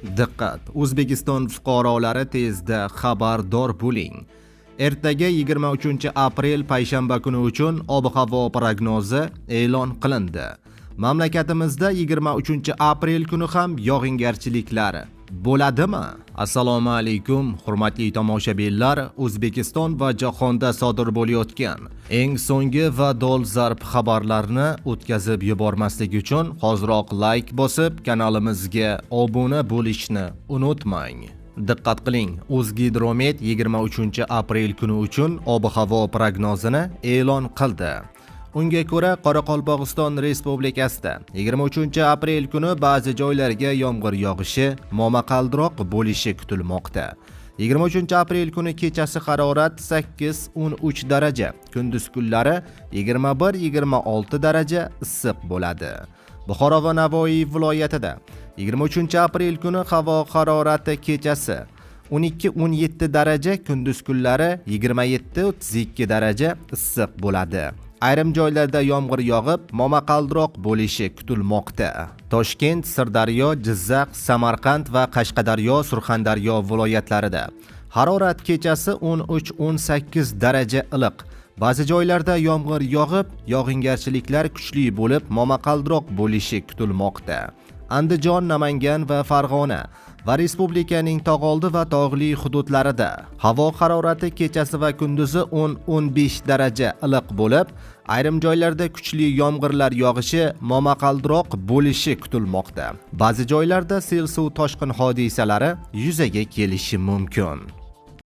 Diqqat! O'zbekiston fuqarolari, tezda xabardor bo'ling. Ertaga, 23 aprel payshanba kuni uchun ob-havo prognozi e'lon qilindi. Mamlakatimizda 23 aprel kuni ham yog'ingarchiliklar bo'ladimi? Assalomu alaykum, hurmatli tomoshabinlar. O'zbekiston va jahonda sodir bo'layotgan eng so'nggi va dolzarb xabarlarni o'tkazib yubormaslik uchun hoziroq layk bosib, kanalimizga obuna bo'lishni unutmang. Diqqat qiling, O'zgidromet 23 aprel kuni uchun ob-havo prognozini e'lon qildi. Unga ko'ra, Qoraqalpog'iston Respublikasida 23 aprel kuni ba'zi joylarga yomg'ir yog'ishi, momaqaldiroq bo'lishi kutilmoqda. 23 aprel kuni kechasi harorat 8-13 daraja, kunduz kunlari 21-26 daraja issiq bo'ladi. Buxoro va Navoiy viloyatida 23 aprel kuni havo harorati kechasi 12-17 daraja, kunduz kunlari 27-32 daraja issiq bo'ladi. Ayrim joylarda yomg'ir yog'ib, momaqaldiroq bo'lishi kutilmoqda. Toshkent, Sirdaryo, Jizzax, Samarqand va Qashqadaryo, Surxondaryo viloyatlarida harorat kechasi 13-18 daraja iliq. Ba'zi joylarda yomg'ir yog'ib, yog'ingarchiliklar kuchli bo'lib, momaqaldiroq bo'lishi kutilmoqda. Andijon, Namangan va Farg'ona va respublikaning tog'oldi va tog'li hududlarida havo harorati kechasi va kunduzi 10-15 daraja iliq bo'lib, ayrim joylarda kuchli yomg'irlar yog'ishi, momaqaldiroq bo'lishi kutilmoqda. Ba'zi joylarda sel suv toshqin hodisalari yuzaga kelishi mumkin.